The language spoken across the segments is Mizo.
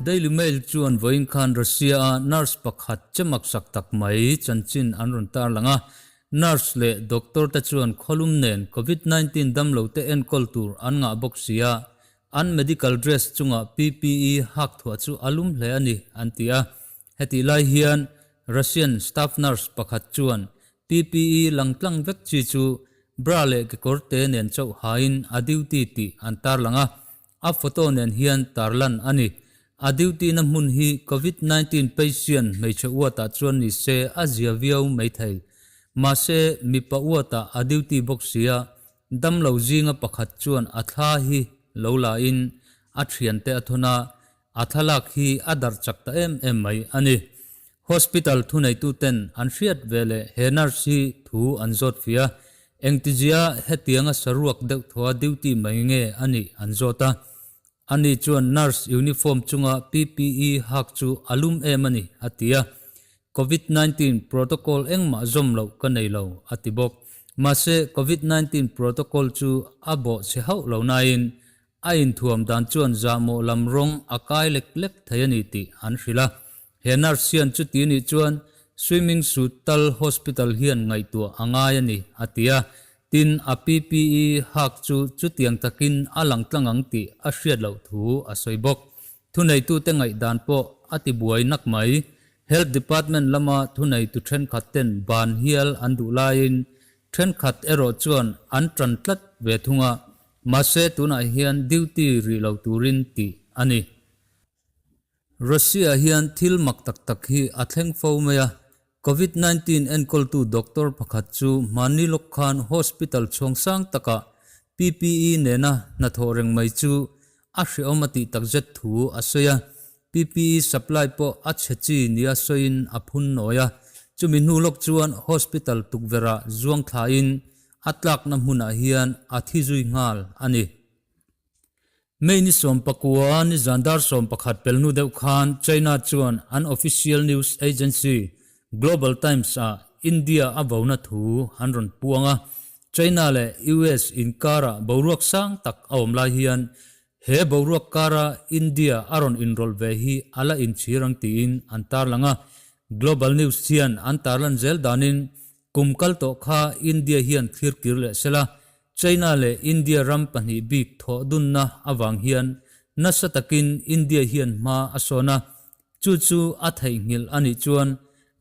Daily Mail chuan vawiin khan Russia-a nurse pakhat che maksak tak mai chanchin an rawn tarlang a. Nurse leh doctor te chuan khawlum nen Covid 19 damlo te enkawl tur an ngah bawk si a, an medical dress chungah PPE hak thuah chu a lum hle a ni, an ti a. Hetih lai hian Russian staff nurse pakhat chuan PPE langtlang vek chi chu bra leh kekawr te nen chauh hain a duty tih an tarlang a, a photo nen hian tarlan a ni. A duty na hmun hi Covid 19 patient hmeichhe uatah chuan ni se a zia viau maithei. Mahse, mipa uatah a duty bawk sia, damlo zinga pakhat chuan a thla hi lo la in a thiante a thawn a, A thlalak hi a darh chak ta em em mai a ni. Hospital thuneituten an hriat ve leh he nurse hi thu an zawt fia. Engtizia hetianga saruak deuh thaw a duty mai nge a nih an zawt a. Ani chuan nurse uniform chunga PPE hak chu a lum em a ni a ti a. Covid 19 protocol engmah zawm loh ka nei lo a ti bawk. Mahse Covid 19 protocol chu a bawh chhe hauh lo nain A inthuam dan chuan zahmawh lam rawng a kai lek lek thei a ni tih an hrilh a. He nurse hian chuti nih chuan swimming suit tal hospital hian ngaihtuah a ngai a ni, a ti a. Tin, a PPE hak chu chutiang takin a lang tlang ang tih a hriat loh thu a sawi bawk. Thuneitute ngaihdan pawh a ti buai nak mai. Health Department lama thuneitu thenkhat ten ban hial an duh laiin thenkhat erawh chuan an tan tlat ve thung a. Mahse tunah hian duty rih lo turin tih a ni. Russia hian thil mak tak tak hi a thleng fo mai a, Covid 19 enkawltu doctor pakhat chu hmanni lawk khan hospital chhuang sang takah PPE nena hnathawh reng mai chu a hrehawm a tih takzet thu a sawi a, PPE supply pawh a chhe chi nia sawiin a phun nawi a, chumi hnu lawk chuan hospital tukverhah zuang thlain a tlakna hmunah hian a thi zui nghal a ni. May ni 19 ni zan dar 11 pel hnu deuh khan China chuan an official news agency Global Times ah India a vona thu an rawn puang a, China leh US inkarah boruak sang tak a awm lai hian He boruak kara India a rawn inrawlh ve hi a la inchhir ang tiin an tarlang a. Global News hian an tarlan zel danin kum kal tawh kha India hian thlir kir leh sela, China leh India ram pahnih bik thawh dunna avang hian nasa takin India hian hma a sawn a, chu chu a theihnghilh a nih chuan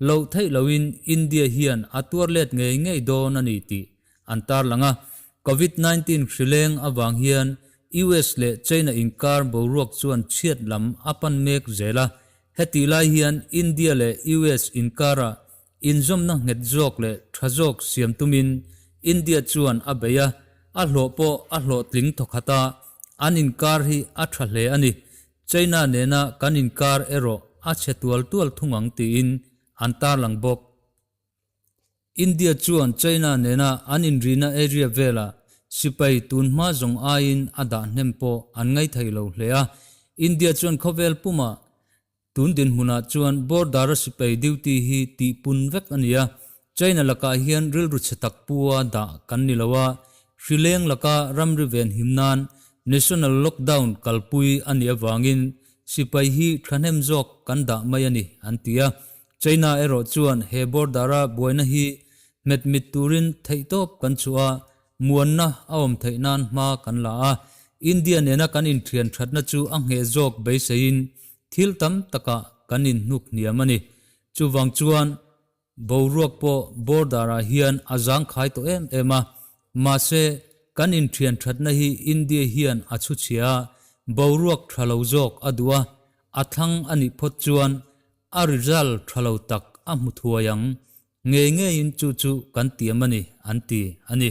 loh theih loin India hian a tuar let ngei ngei dawn a ni tih an tarlang a. Covid 19 hrileng avang hian US leh China inkar boruak chuan chhiat lam a pan mek zel a, hetih lai hian India leh US inkarah inzawmna nghet zawk leh tha zawk siam tumin India chuan a bei a, a hlawh pawh a hlawhtling thawkhat a, an inkar hi a tha hle a ni. China nena kan inkar erawh a chhe tual tual thung ang tiin an tarlang bawk. India chuan China nena an inrina area velah sipai tun hma zawng aiin a dah hnem pawh an ngaithei lo hle a. India chuan khawvel pumah tun dinhmunah chuan border-a sipai duty hi tihpun vek a ni a. China lakah hian rilru chhe tak pua dah kan ni lo a, hrileng laka ramri venhim nan national lockdown kalpui a nih avangin sipai hi thahnem zawk kan dah mai a ni, an ti a. China erawh chuan he border-a buaina hi hmet mit turin theihtawp kan chhuah a, muanna a awm theih nan hma kan la a. India nena kan inthian thatna chu a ngheh zawk beiseiin thil tam takah kan inhnuk hniam a ni. Chuvang chuan boruak pawh border-ah hian a zangkhai tawh em em a, mahse kan inthian thatna hi India hian a chhuchhia a, boruak tha lo zawk a duh a, a thlang a nih phawt chuan A result tha lo tak a hmu thuai ang, ngei ngeiin chu chu kan tiam a ni, an ti a ni.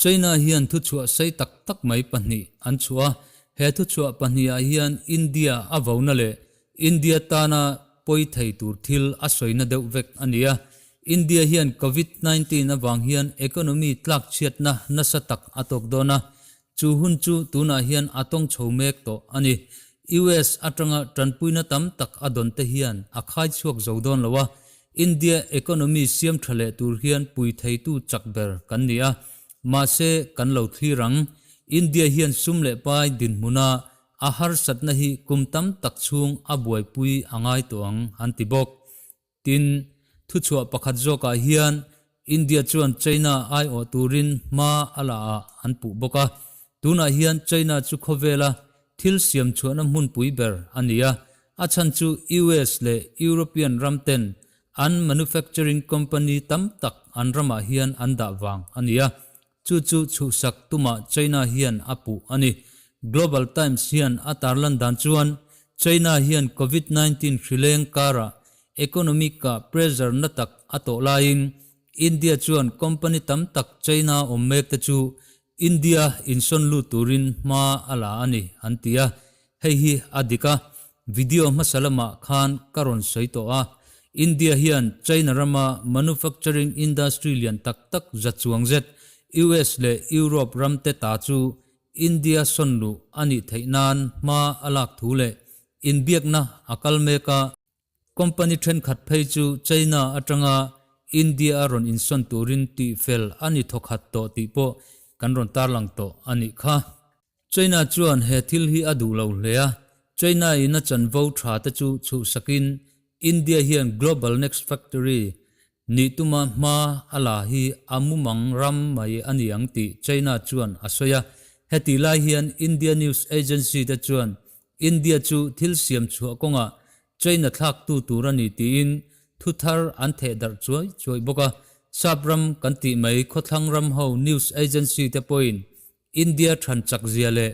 China hian thuchhuah sei tak tak mai pahnih an chhuah a, he thuchhuah pahnihah hian India a vona leh India tana pawi thei tur thil a sawina deuh vek a ni a. India hian Covid 19 avang hian economy tlakchhiatna nasa tak a tawk dawn a, Chu hun chu tunah hian a tawng chho mek tawh a ni. US atanga tanpuina tam tak a dawn te hian a khai chhuak zo dawn lo a, India economy siam tha leh tur hian pui theitu chak ber kan ni a. Mahse, kan lo thlir ang. India hian sum leh pai dinhmuna a harsatna hi kum tam tak chhung a buaipui a ngai tawh ang, an ti bawk. Tin, thuchhuah pakhat zawkah hian India chuan China aiawh turin hma a la ah an puh bawk a. Tunah hian China chu khawvela thil siam chhuahna hmunpui ber a ni a, a chhan chu US leh European ram ten an manufacturing company tam tak an ramah hian an dah vang a ni a. Chu chu chhuhsak tumah China hian a puh a ni. Global Times hian a tarlan dan chuan China hian Covid 19 hrileng karah economic ah pressure na tak a tawh laiin India chuan company tam tak China awm mek te chu India insawn lut turin hma a la a ni an ti a. Hei hi a dik a, video hmasa lamah khan ka rawn sawi tawh a, India hian China rama manufacturing industry lian tak tak za chuang zet US leh Europe ram te ta chu India sawn luh a nih theih nan hma a lak thu leh inbiakna a kal mek a. Company thenkhat phei chu China atanga India a rawn insawn turin tihfel a ni thawkhat tawh tih pawh kan rawn tarlang tawh a nih kha. China chuan he thil hi a duh lo hle a, China in a chanvo tha te chu chhuhsakin India hian Global Next Factory nih tuma hma a la hi a mumang ram mai a ni ang tih China chuan a sawi a. Hetih lai hian India news agency te chuan India chu thil siam chhuah kawngah China thlaktu tur a ni tiin thu thar an theh darh chuai chuai bawk a. Sap ram kan tih mai khawthlang ram ho news agency te pawhin India than chak zia leh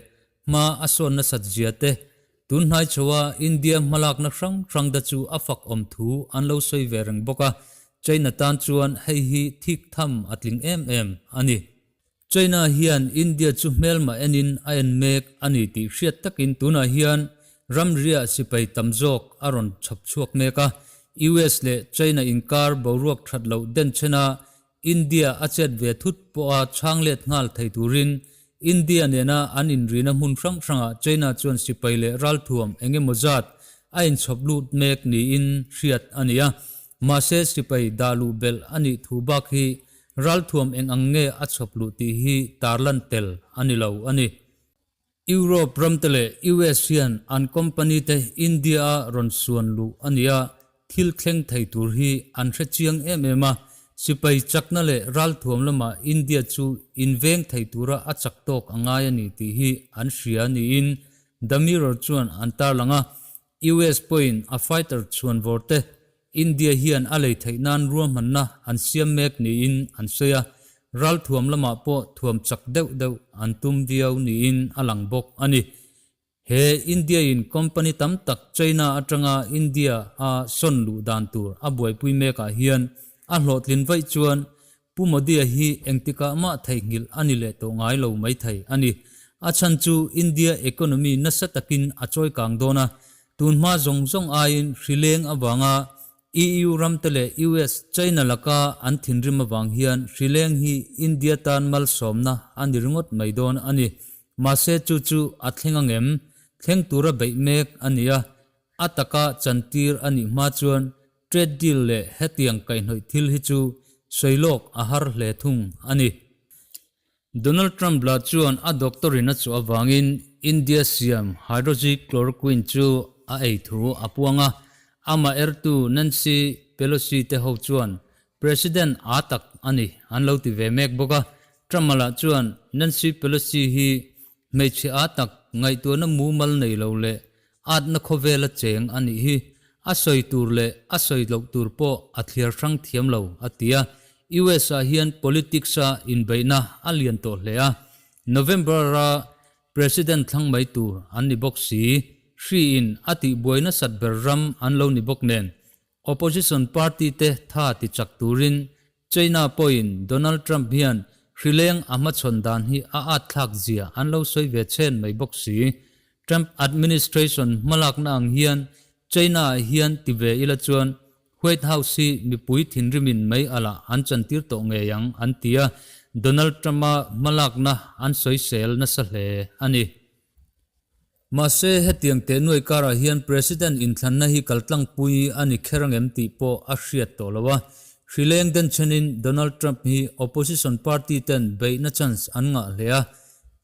hma a sawn nasat zia te, tun hnai chhoa India hmalakna hrang hrang te chu a fak awm thu an lo sawi ve reng bawk a, China tan chuan hei hi thik tham a tling em em a ni. China hian India chu hmelma enin a en mek a ni tih hriat takin tunah hian ramriah sipai tam zawk a rawn chhawp chhuak mek a, US leh China inkar boruak that loh denchhena India a chet ve thut pawha chhang let nghal thei turin India nena an inrina hmun hrang hrangah China chuan sipai leh ralthuam eng emaw zat a inchhawp lut mek niin hriat a ni a. Mahse sipai dah luh belh a nih thu bak hi ralthuam eng ang nge a chhawp luh tih hi tarlan tel a ni lo a ni. Europe ramte leh US hian an company te India-a rawn suan luh a ni a, thil thleng thei tur hi an hre chiang em em a, sipai chakna leh ralthuam lamah India chu inveng thei tura a chak tawk a ngai a ni tih hi an hria niin The Mirror chuan an tarlang a. US pawhin a fighter chhuanvawr te India hian a lei theih nan ruahmanna an siam mek niin an sawi a, ralthuam lamah pawh thuam chak deuh deuh an tum viau niin a lang bawk a ni. He India in company tam tak China atanga India a sawn luh dan tur a buaipui mekah hian a hlawhtlin vaih chuan Pu Modi-a hi engtikah mah theihnghilh a ni leh tawh ngai lo maithei a ni. A chhan chu India economy nasa takin a chawi kang dawn a, tunhma zawng zawng aiin hri leng avanga EU ramte leh US, China laka an thinrim avang hian hri leng hi India tan malsawmna a ni ringawt mai dawn a ni. Mahse chu chu a thleng angem? Thleng tura beih mek a ni a, a taka chantir a nih hma chuan Trade deal leh hetiang kaihhnawih thil hi chu sawi lawk a har hle thung a ni. Donald Trump lah chuan a doctor in a chhuah avangin India siam hydroxychloroquine chu a ei thu a puang a, amah ertu Nancy Pelosi te ho chuan President aa tak a ni an lo ti ve mek bawk a. Trump-a lah chuan Nancy Pelosi hi Hmeichhe aa tak ngaihtuahna mumal nei lo leh atna khawvela cheng a nih hi a sawi tur leh a sawi loh tur pawh a thliar hrang thiam lo, a ti a. US ah hian politics a inbeihna a lian tawh hle a, November-a President thlang mai tur an ni bawk si. Hri in a tihbuai nasat ber ram an lo ni bawk nen Opposition party te tha ti chak turin China pawhin Donald Trump hian hrileng a hmachhawn dan hi a at thlak zia an lo sawi ve chhen mai bawk si. Trump administration hmalakna ang hian China ah hian ti ve ila chuan White House hi mipui thinrimin mei alah an chantir tawh ngei ang an ti a, Donald Trump-a hmalakna an sawisel nasa hle a ni. Mahse, hetiang teh nuai karah hian President inthlanna hi kaltlangpui a ni kher angem tih pawh a hriat tawh lo a. Hrileng denchhenin Donald Trump hi opposition party ten beihna chance an ngah hle a,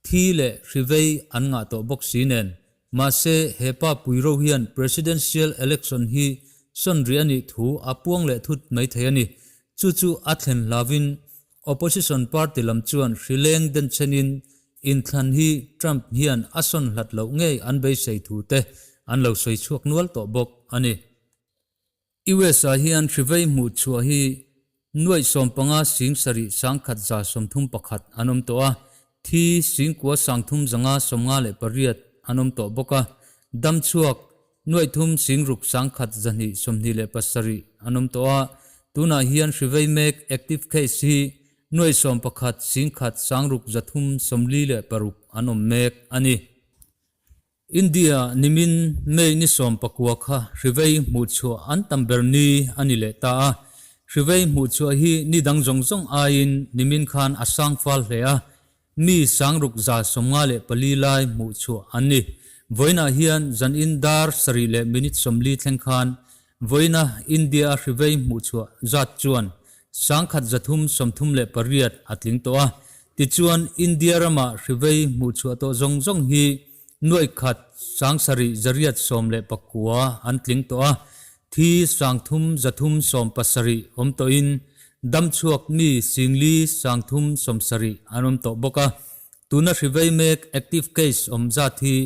thi leh hrivei an ngah tawh bawk si nen. Mahse, he pa pui ro hian presidential election hi sawn rih a nih thu a puang leh thut mai thei a ni. Chu chu a thlen hlauvin opposition party lam chuan hrileng denchhenin inthlan hi Trump hian a sawn hlat loh ngei an beisei thu te an lo sawi chhuak nual tawh bawk a ni. US ah hian hrivei hmuh chhuah hi nuaih 15 sing sarih 1131 an awm tawh a, thi singkua 3158 an awm tawh bawk a, dam chhuak nuaih thum sing ruk 1127 an awm tawh a, tunah hian hrivei mek active case hi nuaih 11 sing khat 6346 an awm mek a ni. India nimin May ni 19 kha hrivei hmuhchhuah an tam ber ni a ni leh ta a. Hrivei hmuhchhuah hi ni dang zawng zawng aiin nimin khan a sang fal hle a, mi 6654 lai hmuhchhuah an ni. Vawiinah hian zanin dar sarih leh minute 40 thleng khan vawiina India-a hrivei hmuhchhuah zat chuan 1338 a tling tawh a. Tichuan India rama hrivei hmuhchhuah tawh zawng zawng hi Nuaih khat 7819 an tling tawh a, thi 3370 awm tawhin damchhuak mi 4370 an awm tawh bawk a. Tuna hrivei mek active case awm zat hi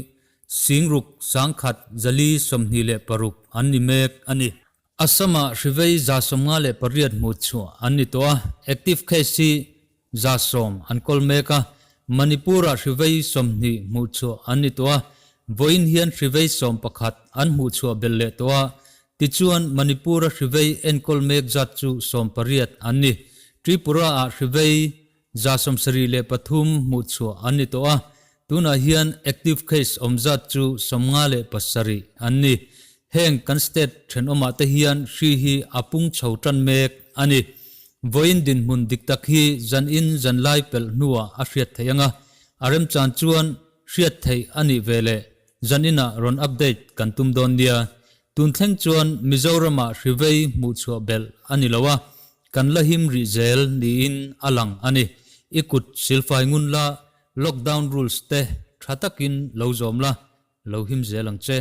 6 1,426 an ni mek a ni. Assam-ah hrivei 58 hmuhchhuah an ni tawh a, active case hi 100 an kawl mek a, Manipur-ah hrivei 20 hmuhchhuah an ni tawh a, vawiin hian hrivei 11 an hmuhchhuah belh leh tawh a, tichuan Manipur-a hrivei enkawl mek zat chu 18 an ni. Tripura-ah hrivei 73 hmuhchhuah an ni tawh a, tunah hian active case awm zat chu 57 an ni. Heng kan state thenawmah te hian hri hi a pung chho tan mek a ni. Vawiin dinhmun dik tak hi zanin zanlai pelh hnuah a hriat theih ang a, a remchan chuan hriat theih a nih ve leh zaninah rawn update kan tum dawn nia. Tun thleng chuan Mizoramah hrivei hmuhchhuah belh a ni lo a, kan la him rih zel niin a lang a ni. I kut silfai ngun la, lockdown rules te tha takin lo zawm la, lo him zel ang che.